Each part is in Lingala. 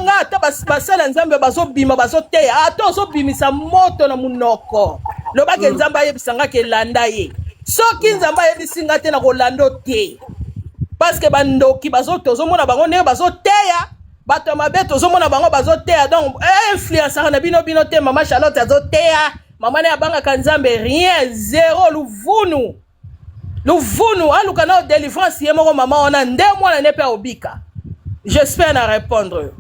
nga ata basala Nzambe bazobima bazoteya, ata ozobimisa moto na munoko, lobake Nzambe ayebisa nga ke landa ye. Soki Nzambe ayebisi nga te, na kolanda te. Parce que bandoki bazo tozomona bango ndenge bazoteya, bato ya mabe tozomona bango bazoteya. Donc influenceaka na bino bino te. Mama Charlotte azoteya, mama ne abangaka Nzambe, rien, zéro, luvunu luvunu. Aluka na délivrance ye moko mama wana, nde mwana ne mpe aobika. J'espère na répondre yo.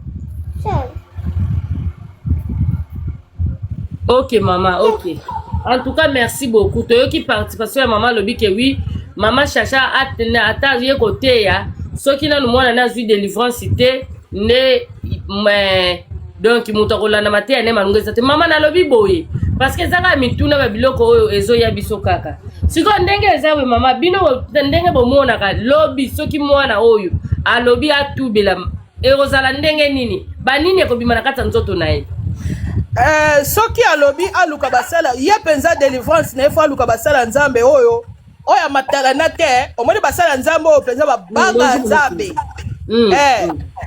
Ok mama, ok. En tout cas, merci beaucoup. Toyoki participation ya mama alobi ke oui, mama Chacha ata ye koteya, soki nanu mwana ne azwi délivrance te nde mais donc moto akolanda mateya nde malongo eza te. Mama, nalobi boye parce que eza kaka mituna, babiloko oyo ezoya biso kaka sikoyo ndenge eza boye. Mama, bino ndenge bomonaka lobi, soki mwana oyo alobi atubela, ekozala ndenge nini? Banini ekobima na kati ya nzoto na ye? Soki alobi aluka basala ye mpenza délivrance na ye, fo aluka basala Nzambe oyo oyo amatalana te. Omoni, basala Nzambe oyo mpenza babanga Nzambe.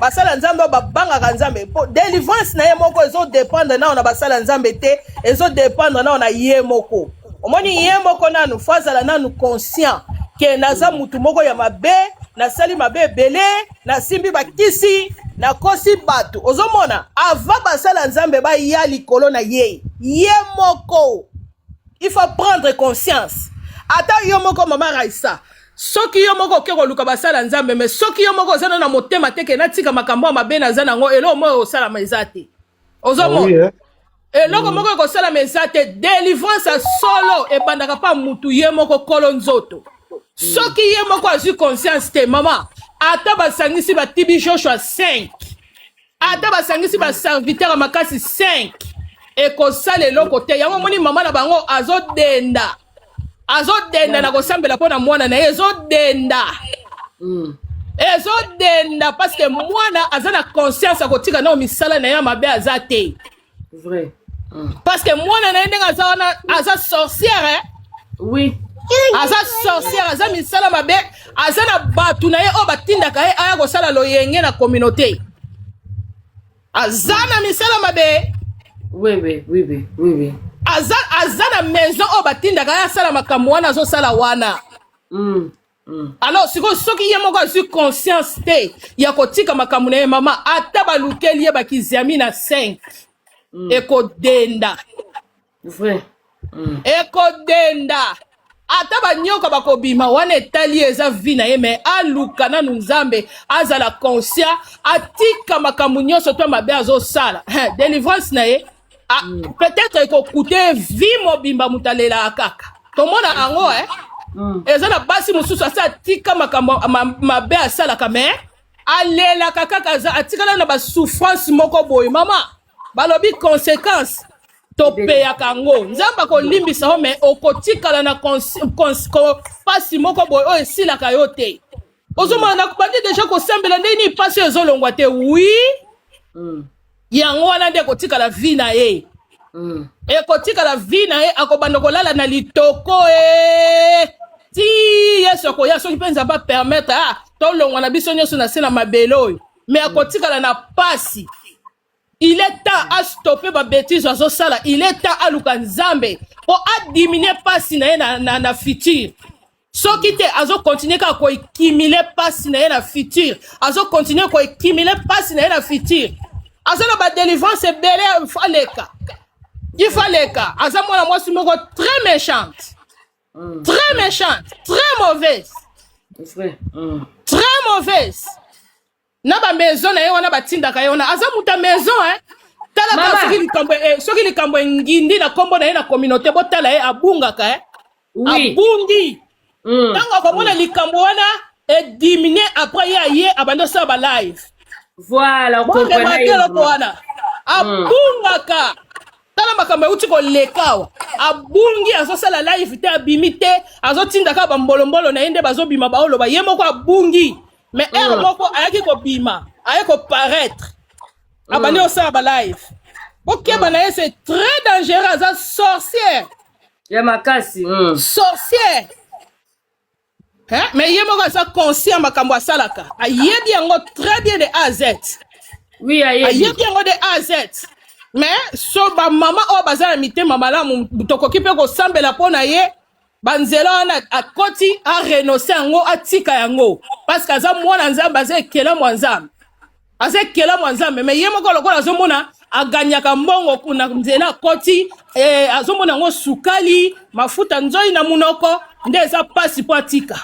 Basala Nzambe oyo babangaka Nzambe, po délivrance na ye moko ezodépendre nao na basala Nzambe te, ezodépendre nao na ye moko. Omoni, ye moko nanu fo azala nanu conscient ke naza mutu moko ya mabe, nasali mabe ebele, nasimbi bakisi, nakosi bato. Ozomona, avant basala Nzambe baya likolo na ye, ye moko il faut prendre conscience. Ata yo moko, mama Raisa, soki yo moko oke koluka basala Nzambe, mais soki yo moko oza na motema te ke natika makambo ya mabe naza nango, eloko moko osalama eza te. Ozomona? Ah oui, eh? Eloko moko ekosalama eza te. Délivrance ya solo ebandaka mpa mutu ye moko kolo nzoto. Soki ye moko azwi conscience te, mama, ata basangisi batibi Joshua 5, ata basangisi baserviteur ya makasi 5, ekosala eloko te. Yango omoni mama na bango azodenda, azodenda na kosambela mpo na mwana na ye, ezodenda, ezodenda, parce que mwana aza na conscience akotika nao misala na ye ya mabe aza te. Vrai. Parce que mwana na ye ndenge aza wana, aza sorcière, eh? Oui. Aza sorcière, aza misala mabe, aza na bato na ye oyo batindaka ye aya kosala loyenge na communauté. Aza na misala mabe. Oui. Aza na maison oyo batindaka ye asala makambo wana azosala wana. Alors sikoyo, soki ye moko azwi conscience te ya kotika makambo na ye, mama, ata balukeli ye bakiziami na 5, ekodenda. Vrai. Ekodenda. Ata banyoka bakobima wana, etali ye, eza vie na ye. Mais aluka nanu Nzambe, azala conscient, atika makambo nyonso to mabe azosala. Hein, délivrance na ye peut-être ekokute vie mobimba, moto alelaka kaka. Tomona yango, eh? Eza na basi mosusu asi atika makambo mabe asalaka, mais alelaka kaka, aza atikala na basouffrance moko boye. Mama, balobi conséquence topeyaka yango. Nzambe akolimbisa yo, mais okotikala na pasi moko boye oyo esilaka yo te. Ozomona, nakobandi déjà kosambela, ndenge nini pasi oyo ezolongwa te? Oui. Yango wana nde ekotikala vie na ye. Ekotikala vie na ye, akobanda kolala na litoko e ti Yesu akoya, soki mpe Nzambe apermettre tolongwa na biso nyonso na se na mabele oyo. Mais akotikala na pasi. Il est temps astopper babêtises azosala, il est temps aluka Nzambe mpo adiminuer pasi na ye na futur. Soki te, azocontinuer kaka koaccumuler pasi na ye na futur, azocontinuer koaccumuler pasi na ye na futur. Aza na badélivrance ebele, aleka, il faut aleka. Aza mwana mwasi moko très méchante, très méchante, très mauvaise. Vrai. Très mauvaise. Na bamaison na ye wana batindaka ye wana, aza moto ya maison, hein? Tala kaka. Mama. Soki likambo engindi na nkombo na ye na communauté, botala ye, abungaka, eh? Abungi. Ntango akomona likambo wana ediminuer, après ye aye abandi osala balive. Voilà, boremarquer comprendre. eloko wana, abungaka. Tala makambo euti koleka awa, abungi, azosala live te, abimi te, azotinda kaka bambolombolo na ye nde bazobima baoloba. Ye moko abungi, mais heure moko ayaki kobima, aye koparaître, abandi kosala balive. Bokeba na ye, c'est très dangereux, aza sorcière. Ya makasi. Sorcière, hein? Mais ye moko aza conscient makambo asalaka, ayebi yango très bien de A à Z. Oui, ayebi. Ayebi yango de A à Z. Mais so ba mama oyo baza na mitema malamu tokoki mpe kosambela mpo na ye banzela wana akoti arenonce yango atika yango parce que aza mwana Nzambe, aza ekelamu ya Nzambe, aza ekelamu ya Nzambe. Mais ye moko lokola azomona aganyaka mbongo kuna nzela akoti eh, azomona yango sukali mafuta nzoi na munoko nde eza mpasi mpo atika,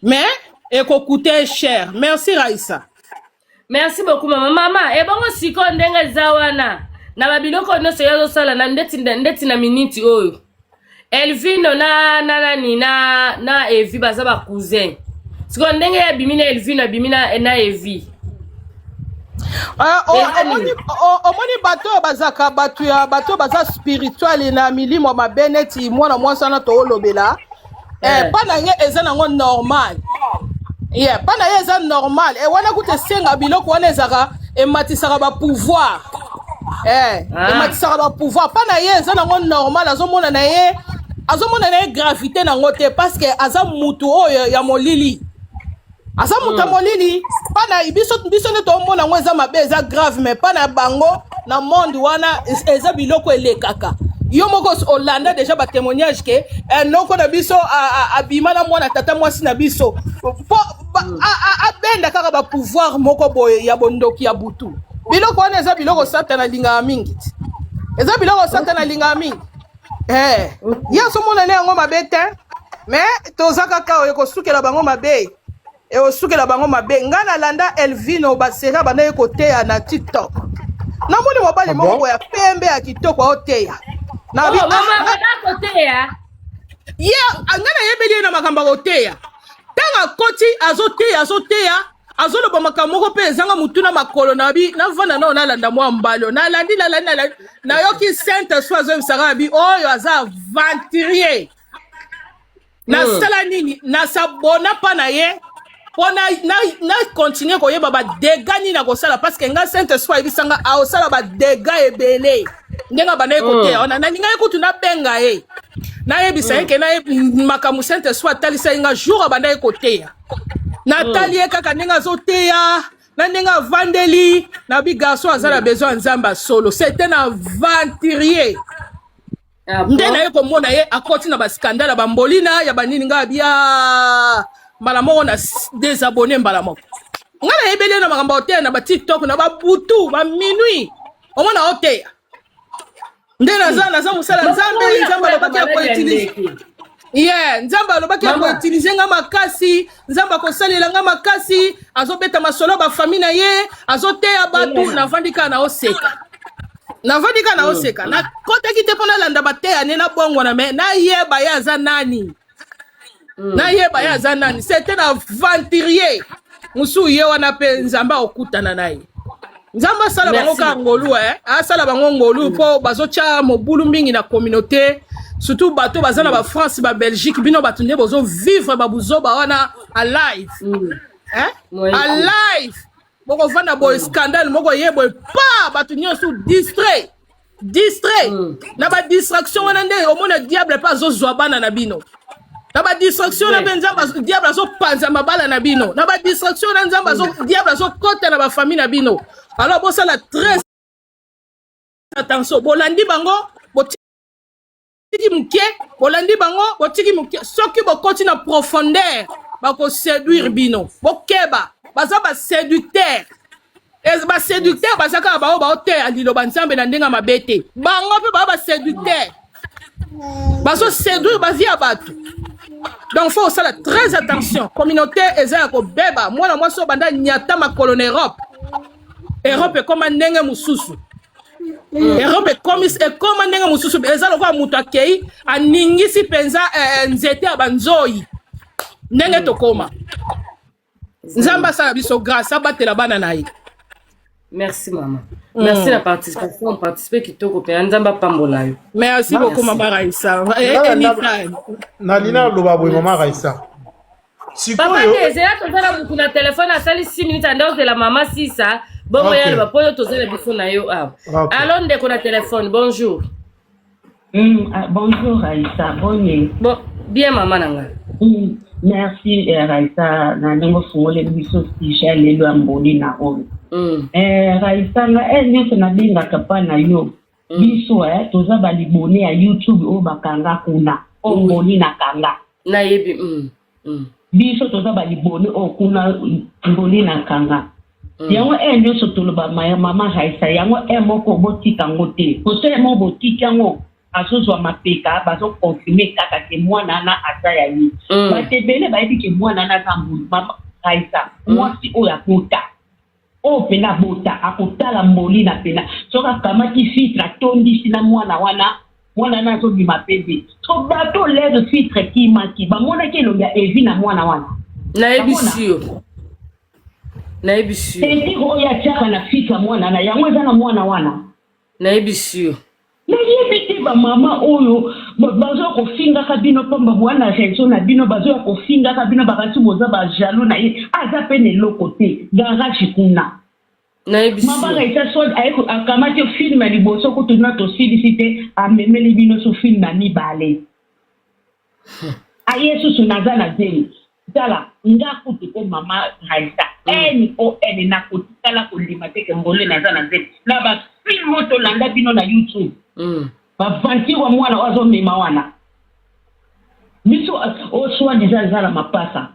mais ekokute cher. Merci, Raisa. Merci beaucoup, mama. Mama, ebongo sikoyo ndenge eza wana na babiloko nyonso ye azosala na ndeti, ndeti na miniti oyo Elvino na nani na Evi baza bacousin. Sikoyo ndenge ye abimi na Elvino, abimi na Evi. Eza omoni nini? Omoni bato oyo bazalaka bato ya bato oyo baza spirituel na milimo mabe neti mwana mwasi wana toolobela eh, mpa na ye eza nango normal, yeah, mpa na ye eza normal. Wana kuta esenga biloko wana ezalaka ematisaka bapouvoir ematisaka bapouvoir. Mpa na ye eza nango normal, azomona na ye, azomona na ye gravité nango te parce que aza mutu oyo ya molili, aza moto ya molili. Mpa na biso, biso nde toomona yango eza mabe, eza grave, mais mpa na bango na monde wana eza biloko elekaka. Yo moko olanda déjà batémoignage ke noko na biso abima na mwana tata mwasi na biso mpo abenda kaka bapouvoir moko boye ya bondoki ya butu. Biloko wana eza biloko Satana alingaka mingi ti, eza biloko Satana alingaka mingi. Ye azomona ne yango mabe te, mais toza kaka oyo ekosukela bango mabe, ekosukela bango mabe. Ngai nalanda Elvino basera bandaki koteya na TikTok, namoni mobali Ah moko bon? boye ya pembe ya kitoko aoteya. Nabi Oh, mama ah, bana koteya. Ye ngai nayebeli ye na makambo ya koteya. Ntango akoti azoteya, azoteya, azoloba makambo moko mpe ezanga motu na makolo. Na bi navanda nao nalanda mwa mbalo, nalandi, nalandi, nalandi, nayoki Saint Esprit azoyebisaka na bi oyo aza aventurier. Nasala nini? Nasabona mpa na ye mpo na continue koyeba badégâts nini akosala, parce que nga Saint Esprit ayebisanga aosala badégâts ebele. Ndenge abandaki koteya wana, nalingaki kutu nabenga ye, nayebisa ye ke na makambo Saint Esprit atalisa ye nga jour abandaki koteya. Natali ye kaka ndenge azoteya na ndenge avandeli na bi garçon aza na besoin ya Nzambe asolo, c'était un aventurier. Ah Nde bon? naye komona ye akoti na bascandale ya bambolina ya banini, ngai abia mbala moko na désabonné mbala moko. Ngai nayebeli ye na makambo ya oteya na baTikTok na babutu baminuit, omona oteya nde naza mosala Nzambe. Nzambe alobaki ya koutiliser ye, Nzambe alobaki ya Mama. koutiliser nga makasi, Nzambe akosalela nga makasi. Azobeta masolo ya bafamille na ye, azoteya bato. Navandi kaka na oseka, navandi kaka na oseka. Nakotaki te mpo nalanda bateya ne nabongwana, me nayeba ye aza nani, nayeba ye aza nani. C'était un aventurier mosusu ye wana mpe Nzambe akokutana na ye. Nzambe asala bango Merci. kaka ngolu, asala bango ngolu mpo bazotya mobulu mingi na communauté, surtout bato baza na baFrance, baBelgique. Bino bato nde bozovivre babuzoba wana alive, hein? Oui. Alive bokovanda boye, scandale moko ye boye pa bato nyonso distrait, distrait. Na badistraction wana nde omona diable mpe azozwa bana na bino. Na badistraction wana mpe Nzambe diable azopanza mabala na bino. Na badistraction wana Nzambe diable azokɔta na bafamille na bino. Alors bosala très attention. Bolandi bango, botiki moke, bolandi bango, botiki moke, soki bokoti na profondeur bakoséduire bino. Bokeba, baza baséducteur. Baséducteur baza kaka bao baoteya liloba Nzambe na ndenge ya mabe te, bango mpe bao baséducteur, bazoséduire bavie ya bato. Donc faut osala très attention, communauté eza ya kobeba. Mwana mwasi oyo banda nyata makolo na Europe, Europe ekóma ndenge mosusu, Europe ekomi ekóma ndenge mosusu. Eza lokola moto akei aningisi mpenza nzete ya banzoi ndenge tokóma. Nzambe asala biso grâce, abatela bana na ye. Merci, mama. Merci na participation, participe kitoko mpenza. Nzambe apambola yo. Merci beaucoup, mama Raisa. Anytime. Nalina aloba boye, mama Raisa. Papa. Sikoyo Te, ezela, toza na mutu na telefone asali 6 minutes, ande ozela mama sisa bongo. Ya aloba mpo oyo toza na biso na yo awa. Allo, ndeko na telefone, bonjour. Ah, bonjour Aïssa, bonne. Bon, bien, mama na ngai. Merci eh, Raissa na ndenge ofungoleli biso sujet lelo ya mboli na oyo. Eh, Raissa nga eh, nyonso nabengaka mpa na yo biso eh, toza balibone ya YouTube oyo bakanga kuna oyo mboli na kanga. Nayebi. Biso toza balibone oyo kuna mboli na kanga. Yango e nyonso toloba mama Raissa, yango e moko botika yango te, poso e moko botiki yango, azozwa mapeka, bazoconfirme kaka ke mwana wana aza ya ye. Bato ebele bayebi ke mwana wana aza mboli. Mama Raissa, mwasi oyo abota, oyo mpena abota, akotala mboli na mpena soki akamati filtre atondisi na mwana wana, mwana wana azobima pembe. So bato lere filtre ekimaki, bamonaki elongi ya Evi na mwana wana. Nayebisi yo, nayebisi yo. Teinture oyo atiaka na filtre ya mwana na yango eza na mwana wana. Nayebisi yo. Nayebi te, bamama oyo bazoya kofingaka bino pamba bwana réseau na bino, bazoya kofingaka bino, bakasi boza bajaloux na ye, aza mpe na eloko te, garage kuna. Nayebisi mama yo. Raisa so aye akamati film ya liboso kutu na tosilisi te, amemeli bino so film ya mibale, aye susu naza na zemi. Tala nga kutu ko mama Raisa, n o n nakotikala kondima te ke mbole naza na zemi na bafilm oyo tolanda bino na YouTube. Baventure ya mwana oyo azomema wana biso oyo soi-disant aza na mapasa.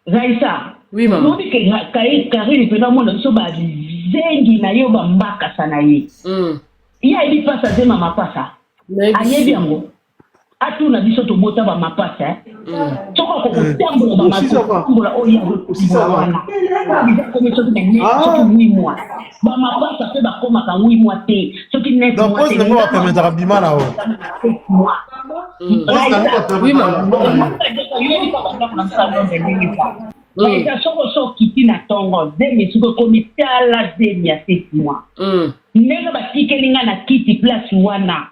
Raisa, Oui, mama. oyebi ke Karine mpena omona biso bazengi na ye oyo bambakasa na ye. Ye ayebi mpasi azema mapasa. Nayebisi ayebi yo. Yango atuna biso tobota bamapasa eh. Soki akokotambola Aussi, ça va. bamakotambola oyo Aussi, ça azotambola va. wana biza komi soki na 9 Ah. soki 8 mois, bamapasa mpe bakomaka 8 mois te, soki 9 Donc, mois pose te. nango bapermettaka bima na yo. 7 mois. Pose nango Oui, mama. bapermettaka bima na yo. Eza soko so okiti na ntongo, zemi soki ekomi, tala zemi ya 7 mois. Ndenge batikeli nga na kiti place wana,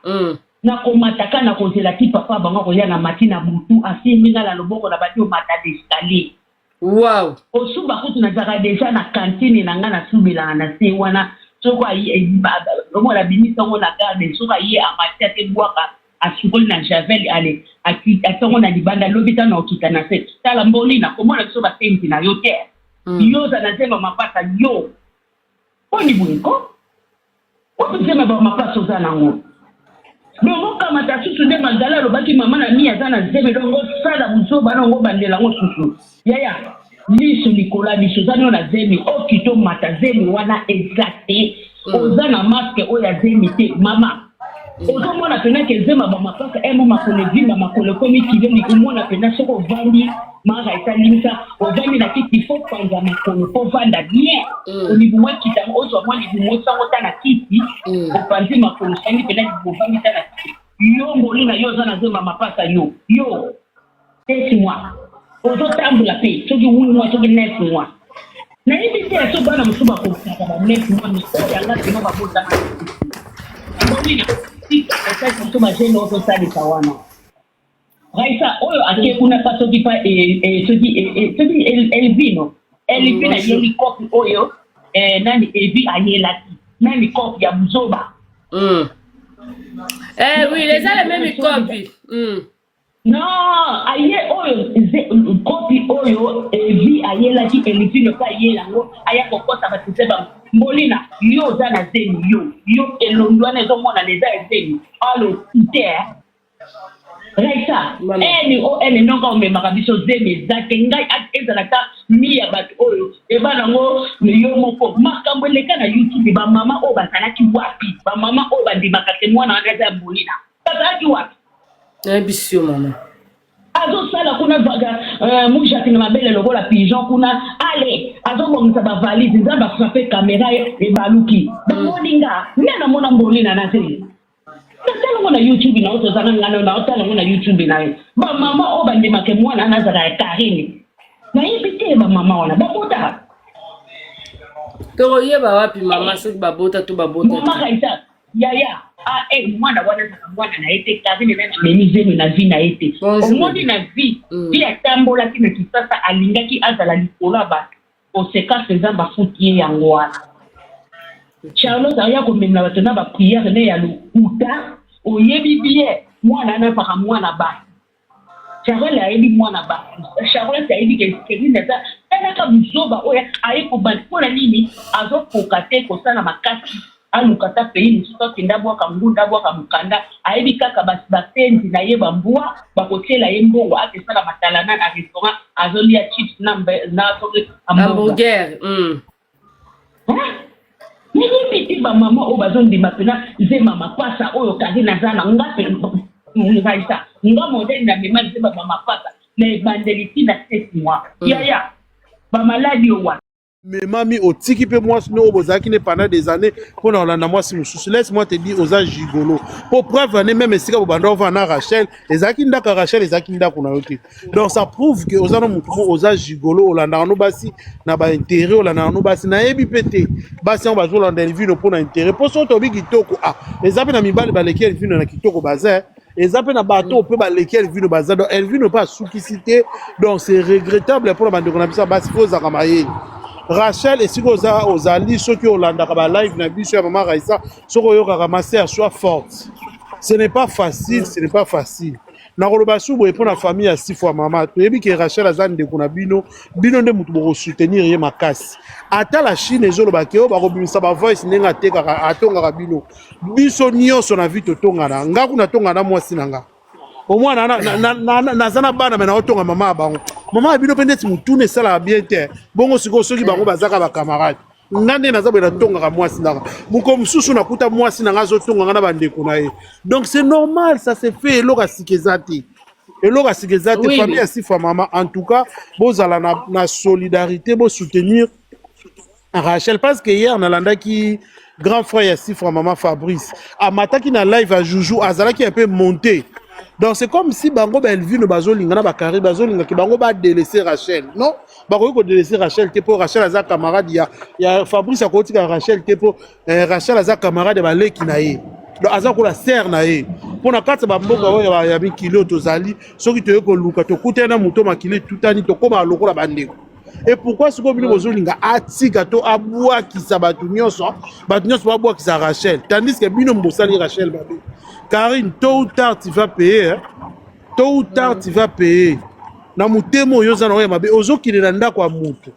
nakomataka na kozela ti papa bango akoya na mati na butu, asimbi nga na loboko na bandi omata l'escalier. Osuba kutu nazalaka deja na kantine na nga, nasubelaka na se wana. Soki omona abimisi yango na garde, soki aye amati ate bwaka, asukoli na javel, ale atiango na libanda. Lobi ntango na okita na se, tala mbolina komona biso basenzi na yo te. Yo oza na nzemba mapasa, yo poni boye ko wapi nzemba bamapasa oza nango? Donc okamata susu nde Magala alobaki mama na mi aza na zemi, donc osala buzoba nango, obandela yango susu. Yaya, liso likolo ya liso, oza nio na zemi, okita omata, zemi wana eza te. Oza na masque oyo ya zemi te. Mama, ozomona mpena ke zema bamapasa emo makolo evimba, makolo ekomi kilo. Omona mpena soki ovandi mara esalimisa, ovandi na kiti, faut panza makolo mpo ovanda bien. Libumu ekita, ozwa mwa libumu osango ta na kiti. Opanzi makolo, osangi mpena libumu, ovandi ta na kiti. Yo ngoli na yo oza na zema mapasa, yo yo 7 mois ozotambola mpe soki 8 mois, soki 9 mois, nayebi te. So bana mosusu bakokaka ba 9 mois, mais oyo yanga mpena babotama ngolina osalisa biso bagene oyo tosalisa wana. Raisa oyo ake kuna pa soki pa soki Elvino, Elvin ayeli kopi oyo nani Evi ayelaki nani, kopi ya buzoba. Eh oui, eza le même copie. Non, aye oyo kopi oyo Evi ayelaki Elvino mpe ayela yango, aya kokosa bato te. Mbolina, yo oza na zemi, yo yo elongi wana ezomonana eza ya zemi alo te. Raisa, n o n ndongo omemaka biso zemi eza te. Ngai ezala ta mi ya bato oyo eba nango yo moko. Makambo eleka na YouTube, bamama oyo bazalaki wapi? Bamama oyo bandimaka te mwana wana eza ya Mbolina bazalaki wapi? Nayebisi yo, mama. Azosala kuna mujaki na mabele lokola pigeon kuna, ale azobongisa bavalise. Nzambe afrappe caméra ebaluki, bamoni nga nde namona Mbolina na zemi. Natala ngo na YouTube na yo, tozanga ngano na otala ngo na YouTube na yo. Bamama oyo bandimaka mwana wana azalaka ya Karine, nayebi te, bamama wana babota. Tokoyeba wapi, mama, soki babota to babota? Mama Kaisa, yaya, ah, eh, mwana wana azaka mwana na ye te. Karine nani amemi zemi na vie na ye te. Omoni na vie vie atambolaki na Kisasa, alingaki azala likolo ya bato, conséquence Nzambe afuti ye yango wana. Charlotte aya komemela bato na baprière ne ya lokuta. Oyebi bien mwana wana azaka mwana bato. Charlotte ayebi mwana ba Charlotte ayebi ke Kevin aza talaka buzoba oyo aye kobanda mpo na nini azokoka te kosala makasi aluka ata pays mosusu akende abwaka ngunda abwaka mokanda ayebi kaka bapenzi na ye bambwa bakotiela ye mbongo akesala matalana na restaurant azolia chips na, na hamburger. Nayebi te bamama oyo bazondima mpena zema mapasa oyo Karine aza na nga mpe Raisa nga modele na mema zema bamapasa na ebandeli ti na 7 mois yaya bamaladi oyo wana. Memami otiki mpe mwasi no oyo bozalaki ne pendant des années mpo na kolanda mwasi mosusu. Laisse moi te dire, oza gigolo. Mpo preuve ane, même esika bobanda ovanda na Rachel, ezalaki ndako ya Rachel, ezalaki ndako na yo te. Donc ça prouve que oza na motu moko, oza gigolo. Olandaka no basi na baintérêt, olandaka no basi, nayebi mpe te. Basi yango bazolanda Elvino mpo na intérêt, mpo soki tobi kitoko, ah, eza mpe na mibali baleki Elvino na kitoko baza, eza mpe na bato mpe baleki Elvino baza. Donc Elvino mpe asukisi te. Donc c'est regrettable mpona bandeko na biso ya basi. Fo ozalaka mayele. Rachel, esika oza, ozali, soki olandaka balive na biso ya mama Raisa, soki oyokaka, ma sœur, sois forte. Ce n'est pas facile, ce n'est pas facile. Nakoloba su boye mpo na famille ya Sifo ya mama, toyebi ke Rachel aza ndeko na bino. Bino nde motu bokosoutenir ye makasi. Ata la Chine ezoloba ke oyo bakobimisa bavoice ndenge atekaka, atongaka bino. Biso nyonso na vie totongana. Nga kuna tongana na mwasi na nga, omwana naza na bana me naotonga mama ya bango, mama ya bino mpe ndeti motuna esalaka bien te. Bongo sikoyo soki bango bazaka bacamarade, nga nde naza boye, natongaka mwasi nanga. Moko mosusu nakuta mwasi na nga azotonga nga na bandeko na ye. Donc c'est normal, ça se fait. Eloko ya sika eza te, eloko ya sika eza te. Famille ya Sifa mama, en tout cas bozala na solidarité, bosoutenir Rachel, parce que hier nalandaki grand frère ya Sifra mama Fabrice amataki na live ya Juju, azalaki un peu monté. Donc c'est comme si bango baelvino bazolinga na bakari, bazolingaki bango badélaisser Rachel. Non, bakoki kodélaisser Rachel te, mpo Rachel aza camarade ya Fabrice. Akotika Rachel te, mpo Rachel aza camarade ya baleki na ye, donc aza kola sœur na ye. Mpo na kati ya bamboka oyo ya mikili oyo tozali, soki toye koluka, tokutani na moto, makili etutani, tokóma lokola bandeko. Et pourquoi sikoyo bino bozolinga atika to abwakisa bato nyonso, bato nyonso babwakisa Rachel, tandis que bino bosali Rachel mabe? Karine, tôt ou tard tu vas payer, hein? Tôt ou tard tu vas payer na motema oyo oza na oyo ya mabe. Ozokende na ndako ya motu,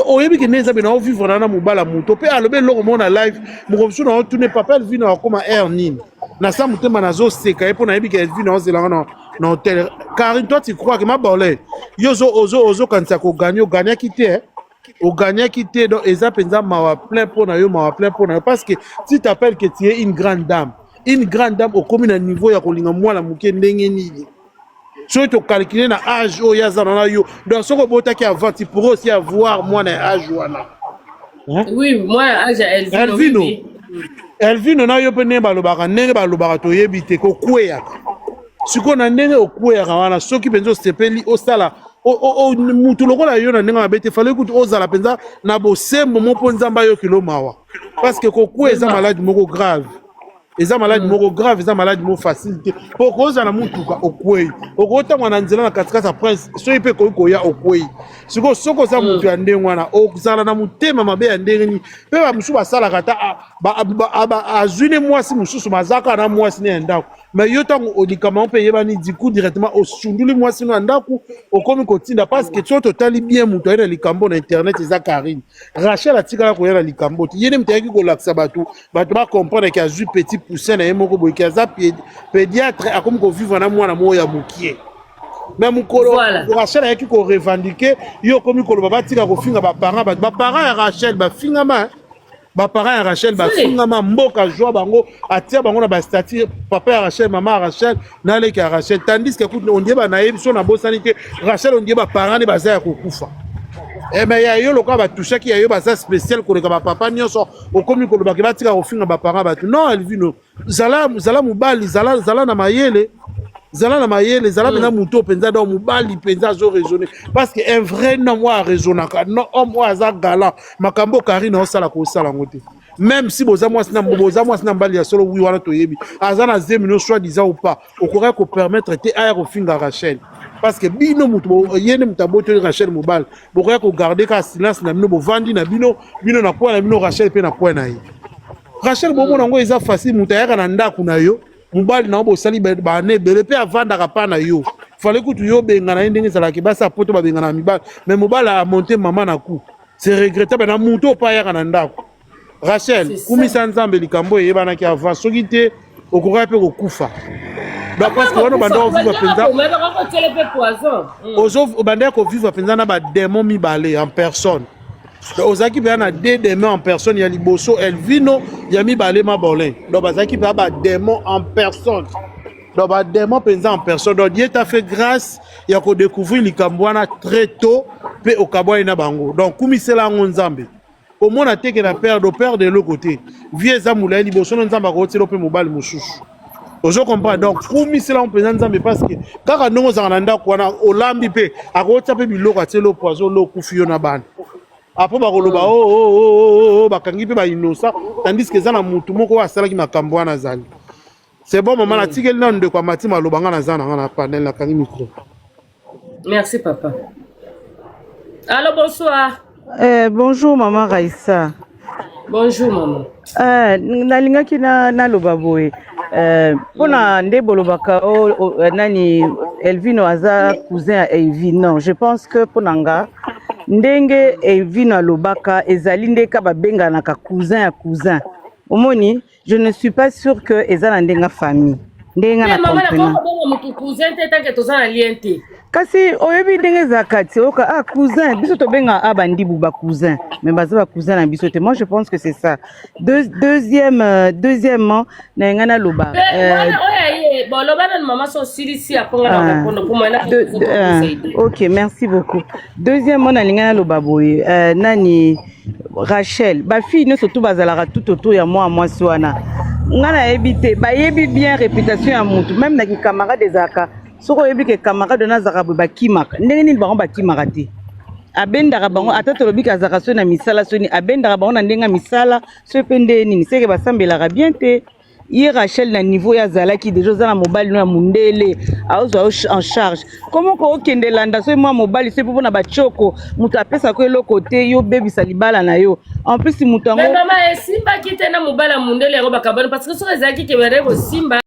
oyebi ke nde Nzambe na ovivre na mobala moto mpe alobi eloko moko na live moko mosusu na otune papa Elvino akoma aire nini. Na sa motema nazoseka ye mpo nayebi ke Elvino aozelanga na hotel. Karine, toi tu crois que mabole yo ozokanisa kogagner, ogagnaki te, eh? Ogagnaki te. Donc eza mpenza mawa plein mpo na yo, mawa plein mpo na yo, parce que tu t'appelles que tu es une grande dame, une grande dame, okomi na niveau ya kolinga mwana moke ndenge nini? Soki tocalculer na âge oyo aza na yo, donc soki obotaki avant, tu pourrais aussi avoir mwana ya âge wana. Hein? Oui, mwana âge ya Elvino. Elvino. Oui. Elvino na yo mpe, ndenge balobaka, ndenge balobaka, toyebi te kokweyaka. Sikoyo na ndenge okweyaka wana, soki mpenza osepeli osala mutu lokola yo na ndenge mabe te, fallait kutu ozala mpenza na bosembo mo mpo Nzambe ayokelo mawa, parce que kokweya eza maladi moko grave, eza maladi moko grave, eza maladi moko facile te. Mpo okozala na mutuka, okwei, okotangwa na nzela na katikati ya prince, soki mpe ekoki koya, okwei. Sikoyo soki oza moto ya ndenge wana, ozala na motema mabe ya ndenge nini? Mpe bamosusu basalaka ata azwi ne mwasi mosusu, baza kaka na mwasi ne ya ndako. Mais yo, ntango likambo yango mpe eyebani, du coup directement osunduli mwasi no ya ndako, okomi kotinda. Parce que soki totali bien, moto aye na likambo na internet eza Karine. Rachel atikala koya na likambo te. Ye nde moto ayaki kolakisa bato, bato bacomprendre ke azwi petit poussin na ye moko boye, ke aza pédiatre, akomi kovivre na mwana moko ya mokie. Mais mokolo Rachel ayaki korevendiquer, yo okomi koloba batika kofinga baparent. Bato, baparent ya Rachel bafingama, baparent ya Rachel bafingama. Mboka zwa bango, atia bango na bastatut, papa ya Rachel, mama ya Rachel na leki ya Rachel, tandis que kutu ondie banayebi so nabosani te, Rachel ondie baparent nde baza ya kokufa. Mais ya yo, lokola batushaki ya yo, baza spécial koleka bapapa nyonso, okomi kolobaki batika kofinga baparent bato. Non, Elvino, zala, zala mobali, zala, zala na mayele, zala na mayele, zala mpenza moto mpenza. Donc mobali mpenza azo raisonner, parce que un vrai homme oyo araisonnaka, non, homme oyo aza galant, makambo Karine aosala, kosala yango te. Même si boza mwasi na, boza mwasi na mobali ya solo, wi wana toyebi, aza na zemi no, soit disant ou pas, okoki kopermettre te aya kofinga Rachel, parce que bino moto, ye nde moto abotoli Rachel mobali. Bokoya kogarder kaka silence na bino, bovandi na bino, bino na coin na bino, Rachel mpe na coin na ye. Rachel, bomona yango eza facile, moto ayaka na ndako na yo, mobali na yo, bosali bana ebele mpe avandaka mpa na yo. Fallait kutu yo obengana ye ndenge ezalaka, basi ya poto babengana na mibali, mais mobali amonte mama na coup, c'est regrettable na motu oyo mpe ayaka na ndako. Rachel, C'est ça. kumisa Nzambe, likambo oyo eyebanaki avant. Soki te, okokaki mpe kokufa. Donc parce que wana obanda kovivre mpenza, Bakotiele mpe poison. Obandaki kovivre mpenza na badémon mibale en personne. Donc ozalaki mpenza na deux démons en personne: ya liboso Elvino, ya mibale Mabolin. Donc bazalaki mpenza badémon en personne, donc badémon mpenza en personne. Donc Dieu t'a fait grâce ya kodécouvrir likambo wana très tôt mpe okabwani na bango. Donc kumisela yango Nzambe. Komona te ke na perdre, operdre eloko te. Vie eza molai liboso na Nzambe, akotiela mpe mobali mosusu, ozo comprendre? Donc kumisela mpenza Nzambe, parce que kaka ndenge ozalaka na ndako wana, olambi mpe, akotia mpe biloko, atieli yo poison, lo okufi, yo na bana. Après bakoloba: "Oh, oh, oh, oh, oh, bakangi mpe bainnocent", tandis que eza na mutu moko oyo asalaki makambo wana azali. C'est bon, mama, natikeli nano ndeko ya mati maloba. Nga naza na nga na panel, nakangi micro. Merci, papa. Allo, bonsoir. Bonjour maman Raïssa. Bonjour, maman. Nalingaki na naloba boye mpona nde bolobaka o, nani, Elvino aza cousin ya Elvino. Je pense que mpona nga, ndenge Elvino alobaka, ezali nde ka babenganaka cousin ya cousin. Omoni, je ne suis pas sûre que eza na ndenge ya famille, ndenge nga na mama comprena. Nakokobenga motu cousin te tant que toza na lien te. Kasi oyebi ndenge ezalaka ti oyoka: "Ah, cousin." Biso tobenga a bandibu bacousin, mais baza bacousin na biso te. Moi, je pense que c'est ça. Deuxièmement, na ngai naloba Mpe wana oyo aye boloba nanu, mama, so osilisi aponga na répondre po moyena. Ok, merci beaucoup. Deuxièmement, nalingai naloba boye, nani, Rachel, bafille nyonso tu bazalaka tout autour ya mwa mwasi wana, ngai nayebi te, bayebi bien réputation ya mutu. Même na kikamarade ezalaka, soki oyebi ke camarade wana azalaka boye, bakimaka. Ndenge nini bango bakimaka te? Abendaka bango, ata tolobi ke azalaka soki na misala, soni abendaka bango na ndenge ya misala, soki mpe nde nini, seke basambelaka bien te. Ye Rachel, na niveau oyo azalaki déjà, oza na mobali no ya mondele, aozwa yo en charge, komo ko okende landa soki mwa mobali, soki mpo mpona batioko, moto apesaka eloko te, yo obebisa libala na yo. En plus moto mais yango mama, esimbaki te na mobali ya mondele yango, bakabani, parce que soki ezalaki ke bande kosimba.